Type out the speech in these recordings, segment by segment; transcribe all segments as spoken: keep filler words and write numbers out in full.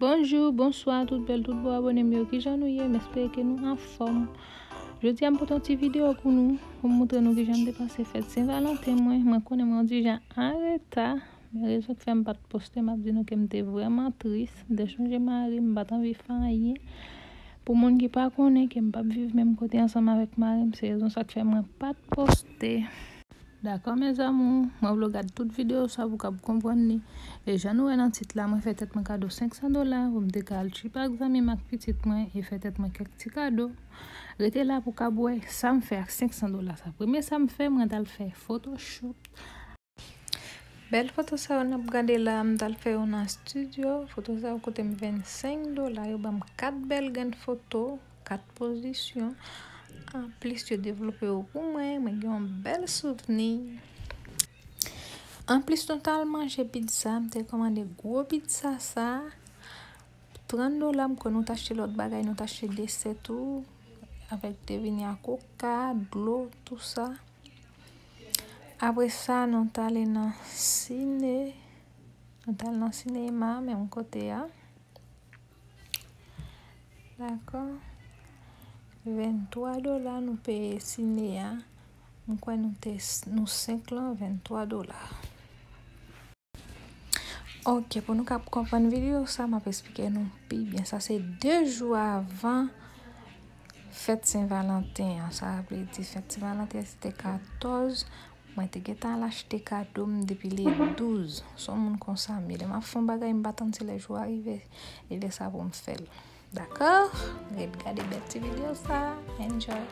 Bonjou, bonswa, tout bèl, tout bò abòne m yo. Kijan nou ye? M espere ke nou anfòm. Jodi a, m pote yon ti videyo pou nou, pou m montre nou kijan m te pase fèt Sen Valanten mwen. Mwen konnen mwen yon ti jan an reta, men rezon k fè m pa t poste, m ap di nou ke m te vrèman tris. M te chonje mari m, m pa t anvi fè anyen. Pou moun ki pa konnen ke m p ap viv menm kote ansanm avèk mari m, se rezon sa k fè mwen pa t poste. Dakò, mes amours, mwen vle w gad tout videyo sa pou w kab konprann li. E jan nou wè nan tit la, mwen fè tèt mwen kado senk san dola pou m te ka al tchip ak zanmi m ak pitit mwen e fè tèt mwen kèk ti kado. Rete la pou w kab wè sa m fè ak senk san dola sa. Premye sa m fè, mwen t al fè photoshoot. Bèl foto sa yo n ap gade la, m t al fè yo nan estidyo. Foto sa yo koute m vennsenk dola, yo ban m kat bèl grenn foto. Kat pozisyon. Anplis, yo devlope yo pou mwen. Mwen gen yon bèl souvni. Anplis, nou t al manje pizza. M te kòmande gwo pizza sa. Trant dola, m kwè nou t achte lòt bagay. Nou t achte desè tou. Avèk te vini a koka, dlo, tou sa. Apre sa, nou t ale nan sine. Nou t al nan sinema, menm kote a. Dakò. Venntwa dola nou peye sine a. M kwè nou te, nou senk lan, venntwa dola. Ok, pou nou kab konprann videyo sa, m ap esplike nou pi byen. Sa se de jou avan fèt Sen Valanten an. Sa vle di fèt Sen Valanten se te katòz. Mwen te gentan al achte kado m depi le douz. Se yon moun konsa m ye. Lè m ap fè yon bagay, m pa tann se lè jou a rive. E lè sa pou m fè l. Dakò? Ret gade bèl ti videyo sa. Enjoy.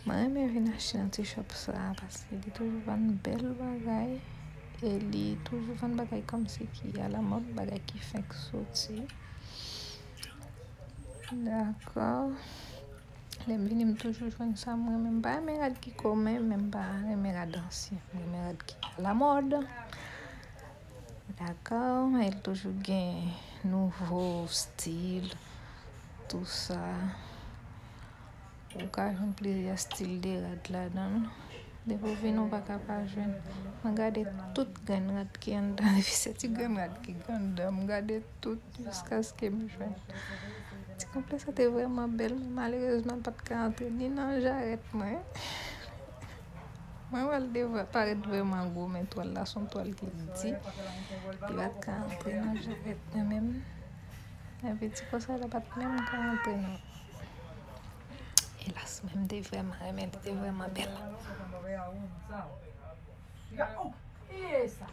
Mwen renmen vin achte nan ti shop sa a, paske li toujou vann bèl bagay, e li toujou vann bagay kòmsi ki alamòd, bagay ki fenk soti. Dakò. Lè m vini, m toujou jwenn sa m renmen. M pa renmen rad ki komen, men m pa renmen rad ansyen. M renmen rad ki alamòd. Dakò, men l toujou gen nouvo stil, tou sa. Ou ka jwenn plizyè stil de rad ladan l. Depi w vini, ou pa ka pa jwenn. Mwen gade tout grenn rad ki anndan, depi se ti grenn rad ki anndan, m gade tout jiskaske m jwenn. Ti konplè sa te vrèman bèl, men malerezman, l pa t ka antre ni nan jarèt mwen. Mwen wè l te vre-, parèt vrèman gwo, men twal la se yon twal ki di. Li pa t ka antre nan jakèt mwen menm. Epi ti kò sa la pa t menm ka antre nan. Elas, men m te vrèman renmen, li te vrèman bèl. Ki e sa?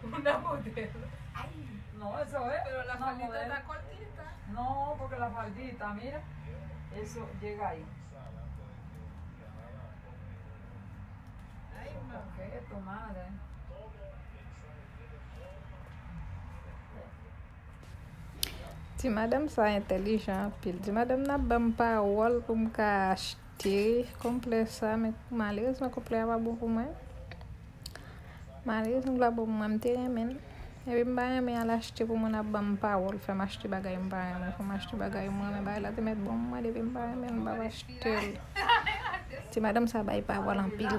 Una modelo. Ay. No, eso es. Pero la faldita está cortita. No, porque la faldita, mira. Eso llega ahí. Ay, no. Qué tu madre. Ti madanm sa entèlijan anpil. Ti madanm nan ap ban m pawòl pou m ka achte konplè sa, men malerezman konplè a pa bon pou mwen. Malerezman, konplè a pa bon pou mwen, m te renmen l. Epi m pa renmen al achte pou moun ap ban m pawòl, fè m achte bagay m pa renmen, fè m achte bagay m renmen. Bagay la te mèt bon pou mwen, depi m pa renmen l, m p ap achte l. Ti madanm sa bay pawòl anpil.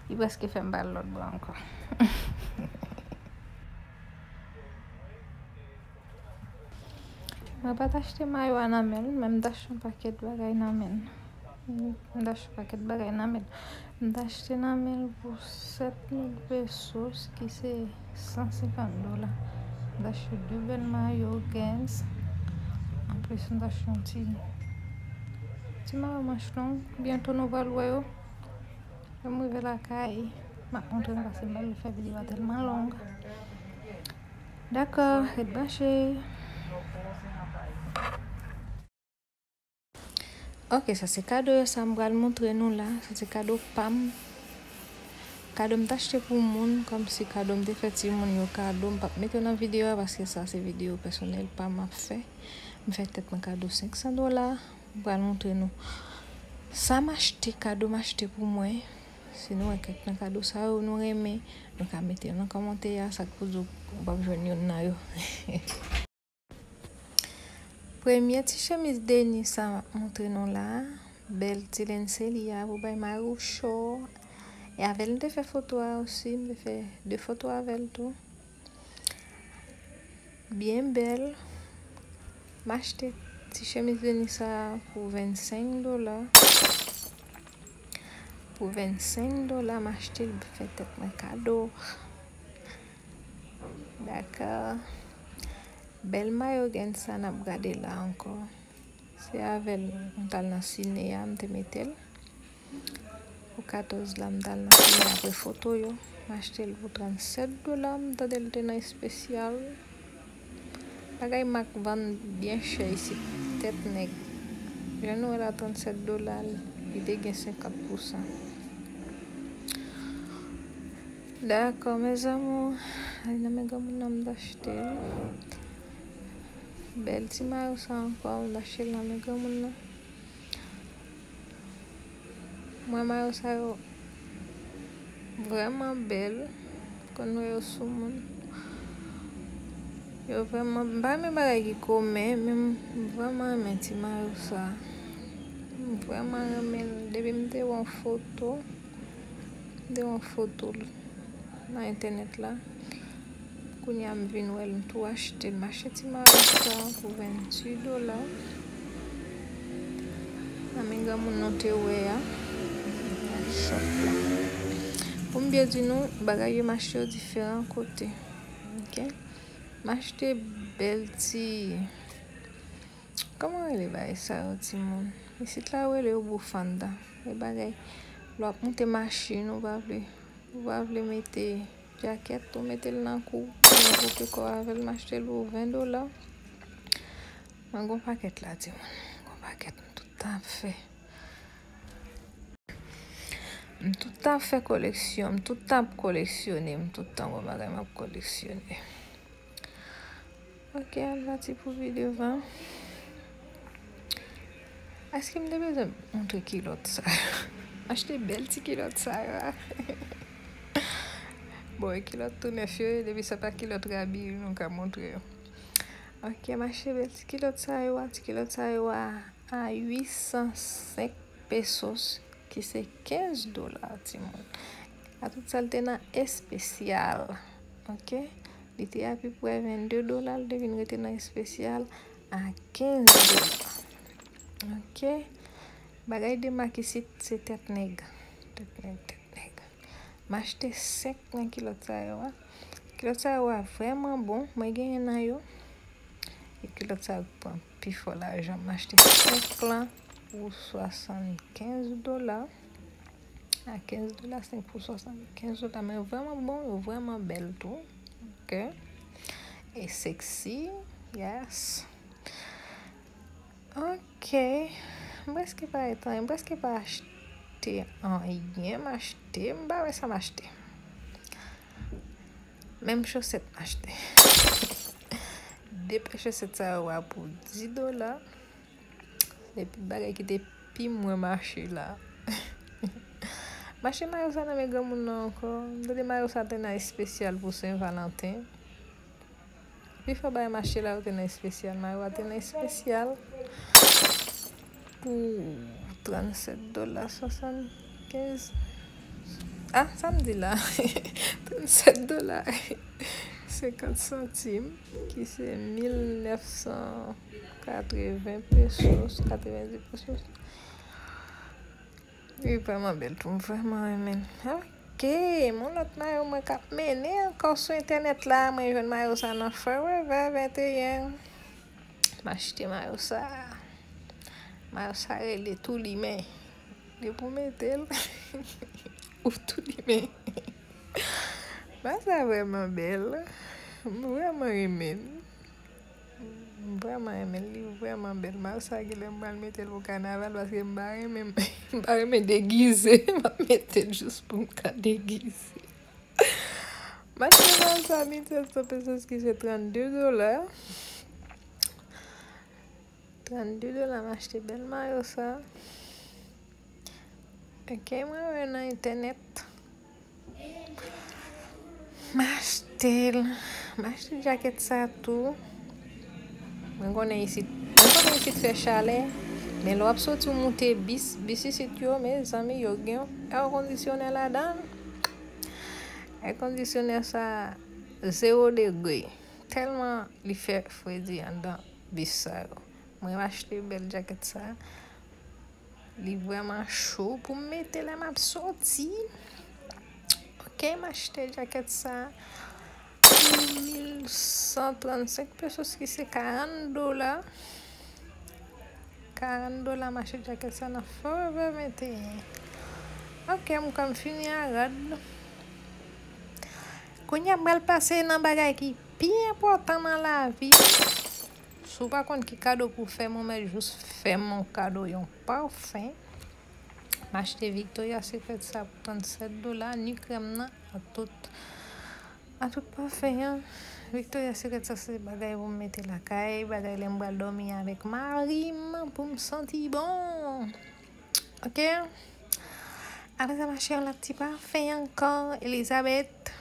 Li prèske fè m pa al lòt bò ankò. Mwen pa t achte mayo a nan men l, men m t achte yon pakèt bagay nan men l. M t achte yon pakèt bagay nan men l. M t achte nan men l pou sèt mil pesos, ki se san senkant dola. M t achte de bèl mayo Guess. Anplis, m t achte yon ti, ti mayo manch long. Byento nou pral wè yo. Lè m rive lakay, m ap montre nou paske m pa vle fè videyo a tèlman long. Dakò, ret branche. Ok, sa se kado yo, sa m pral montre nou la. Sa se kado pa m. Kado m t achte pou moun, kòmsi kado m te fè timoun yo kado. M p ap mete yo nan videyo a paske sa se videyo pèsonèl pa m ap fè. M fè tèt mwen kado senk san dola. M pral montre nou sa m achte, kado m achte pou mwen. Si nou wè kèk nan kado sa yo nou renmen, nou ka mete yo nan kòmantè a, sa k pou di w p ap jwenn youn nan yo. Premye ti chemiz de nwi sa m ap montre nou la, bèl ti lenn Celia pou bay mari w cho. E avè l m te fè foto a osi, m te fè de foto avè l tou. Byen bèl. M achte ti chemiz de nwi sa a pou vennsenk dola. Pou vennsenk dola, m achte l, m fè tèt mwen kado. Dakò. Bèl mayo Guess sa n ap gade la ankò. Se avè l m t al nan sine a, m te mete l. Pou katòz la, m t al nan sine apre foto yo. M achte l pou trannsèt dola, m tande l te nan espesyal. Bagay mak vann byen chè isit, tèt nèg. Jan nou wè la, trannsèt dola, li te gen senkant pousan. Dakò, mes amours. Ay, nan men granmoun nan m t achte l. Bèl ti mayo sa ankò, m t achte l nan men granmoun nan. Mwen, mayo sa yo vrèman bèl. Konn wè yo sou moun. Yo vrèman, m pa renmen bagay ki komen, men m vrèman renmen ti mayo sa. M vrèman renmen l. Depi m te wè yon foto, m te wè yon foto l nan entènèt la. Kounye a m vin wè l, m tou achte l. M achte ti mayo sa pou venntuit dola. Nan men granmoun nou te wè a. Nan shop la. Pou m byen di nou, bagay yo m achte yo diferan kote. Ok? M achte bèl ti, kòman rele bagay sa yo, timoun? Isit la yo rele yo bufanda. E bagay, lè w ap moute machin, ou pa vle, ou pa vle mete djakèt, ou mete l nan kou, ou koupe kò w avè l, m achte l pou ven dola. Mwen gon pakèt la, timoun. Gon pakèt, m tout tan ap fè. M tout tan ap fè koleksyon, m tout tan ap koleksyone, m tout tan gon bagay m ap koleksyone. Ok, al pati pou pi devan. Èske m te bezwen montre kilòt sa yo? M achte bèl ti kilòt sa yo a. Bon, e kilòt tou nèf yo ye, depi sa pa kilòt rabi, nou ka montre yo. Ok, m achte bèl ti kilòt sa yo a, ti kilòt sa yo a, a uit san senk pesos, ki se kenz dola, timoun. A tout sa, l te nan espesyal. Ok? Li te apiprè vennde dola, l te vin rete nan espesyal a kenz dola. Ok? Bagay de mak isit, se tèt nèg. M achte senk nan kilòt sa yo a. Kilòt sa yo a vrèman bon. Mwen genyen nan yo. E kilòt sa yo k pran pifò lajan. M achte senk lan pou swasannkenz dola. A kenz dola, senk pou swasannkenz dola. Men vrèman bon, yo vrèman bèl tou. Ok. E sexy. Yes. Ok. M prèske pa achte anyen. M prèske pa achte anyen. M achte. M pa wè sa m achte. Menm chosèt m achte. De pè chosèt sa yo a pou dis dola. Epi bagay ki te pi mwen mache la. M achte mayo sa nan men granmoun nan ankò. M tande mayo sa te nan espesyal pou Sen Valanten. Pifò bagay m achte la yo te nan espesyal. Mayo a te nan espesyal pou trannsèt dola swasannkenz. Ah, sa m di la? Trannsèt dola senkant santim, ki se mil nèf san katreven pesos, katreven dis pesos. Li vrèman bèl tou, m vrèman renmen l. Ok, yon lòt mayo mwen k ap mennen ankò sou entènèt la. Mwen jwenn mayo sa nan Forever venteyen. M achte mayo sa. Mayo sa rele Tou Limen. Depi w mete l, ou tou limen. Mayo sa vrèman bèl. M vrèman renmen l. M vrèman renmen l, li vrèman bèl. Mayo sa genlè m pral mete l pou kanaval paske m pa renmen, m pa renmen degize. M ap mete l jis pou m ka degize. M achte mayo sa mil sèt san pesos ki se trannde dola. Trannde dola m achte bèl mayo sa. Ok, mwen wè nan entènèt. M achte l. M achte jakèt sa tou. Mwen konnen isit, mwen konnen isit fè chalè. Men lè w ap soti w moute bis, bis isit yo, mezanmi, yo gen yon èkondisyonè ladan l. Èkondisyonè sa, zewo degre. Tèlman li fè fredi anndan bis sa yo. Mwen achte bèl jakèt sa. Li vrèman cho pou m mete lè m ap soti. Ok, m achte jakèt sa pou mil san trannsenk pesos, ki se karant dola. Karant dola m achte jakèt sa nan Forever venteyen. Ok, m kwè m fini a rad. Kounye a m pral pase nan bagay ki pi enpòtan nan lavi. Si w pa konn ki kado pou fè m, ou mèt jis fè m yon kado, yon pafen. M achte Victoria's Secret sa pou trannsèt dola, ni krèm nan, ak tout, ak tout pafen an. Victoria's Secret sa se bagay pou m mete lakay, bagay lè m pral dòmi avèk mari m pou m santi bon. Ok? Apre sa, m achte yon lòt ti pafen ankò, Elizabeth.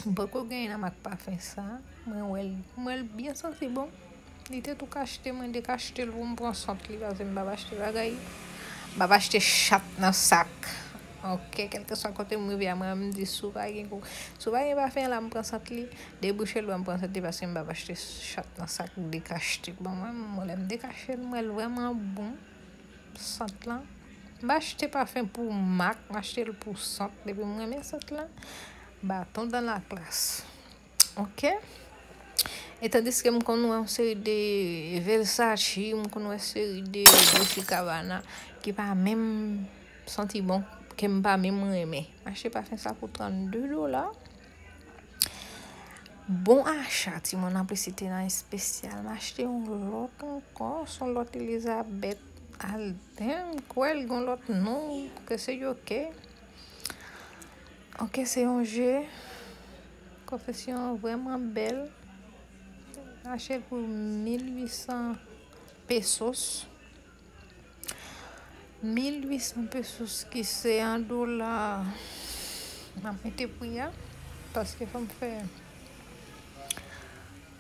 M poko genyen nan mak pafen sa. Mwen wè l, mwen wè l byen santi bon. Li te tou kachte, mwen dekachte l pou m pran sant li, paske m p ap achte bagay. M p ap achte chat nan sak. Ok, kèlkeswa kote m rive a, mwen, m di, si w pa gen kou, si w pa gen pafen la, m pran sant li, debouche l, ban m pran sant li, paske m p ap achte chat nan sak dekachte. Bon, mwen, mwen, lè m dekache l, m wè l vrèman bon. Sant lan. M pa achte pafen pou mak, m achte l pou sant. Depi m renmen sant lan, baton dans la classe. Ok? E tandiske m konn wè yon seri de Versace, m konn wè seri de Dolce Gabbana ki pa menm santi bon, ke m pa menm renmen. M achte pafen sa pou trannde dola. Bon acha, timoun, anplis li te nan espesyal. M achte yon lòt ankò, se yon lòt Elizabeth Alden. M kwè l gen yon lòt non, ke se yo ke. Ok, se yon je. Konfesyon an vrèman bèl. M achte l pou mil uit san pesos. Mil uit san pesos ki se an dola. M ap mete pri a, paske fò m fè,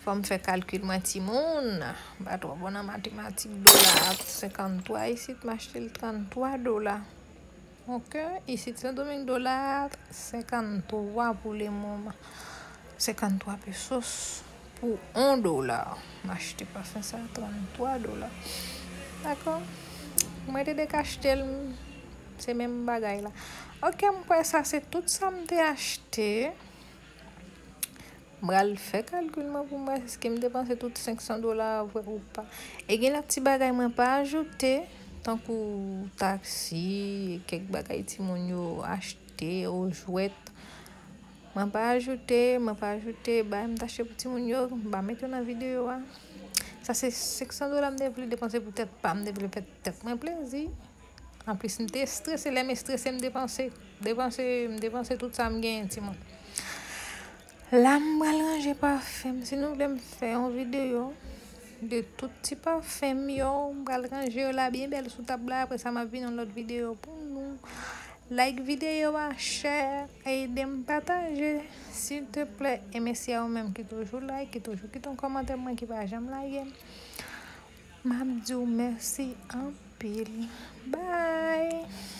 fò m fè kalkil mwen, timoun. M pa twò bon nan matematik. Dola a senkanntwa isit, m achte l tranntwa dola. Ok, isit Sendomeng dola a senkanntwa pou lemoman. Senkanntwa pesos pou yon dola. M achte pafen sa tranntwa dola. Dakò? Mwen te dekachte l, Se menm bagay la. Ok, m kwè sa se tout sa m te achte. M pral fè kalkil mwen pou m wè èske m depanse tout senk san dola vre ou pa. E gen lòt ti bagay mwen pa ajoute, tankou taksi, kèk bagay timoun yo achte, o jwèt. Mwen pa ajoute, mwen pa ajoute, bagay m t achte pou timoun yo, m pa mete yo nan videyo a. Sa se senk san dola m te vle depanse pou tèt pa m, m te vle fè tèt mwen plezi. Anplis, m te estrese, lè m estrese, m depanse, depanse, m depanse tout sa m genyen, timoun. La, m pral ranje pafen m. Si nou vle m fè yon videyo de tout ti pafen m yo, m pral ranje yo la byen bèl sou tab la. Apre sa, m ap vin yon lòt videyo pou nou. Like videyo a, share, ede m pataje, silteplè. E mèsi a ou menm ki toujou like, ki toujou kite yon kòmantè mwen, ki pa janm lage m. M ap di w mèsi anpil. Bye!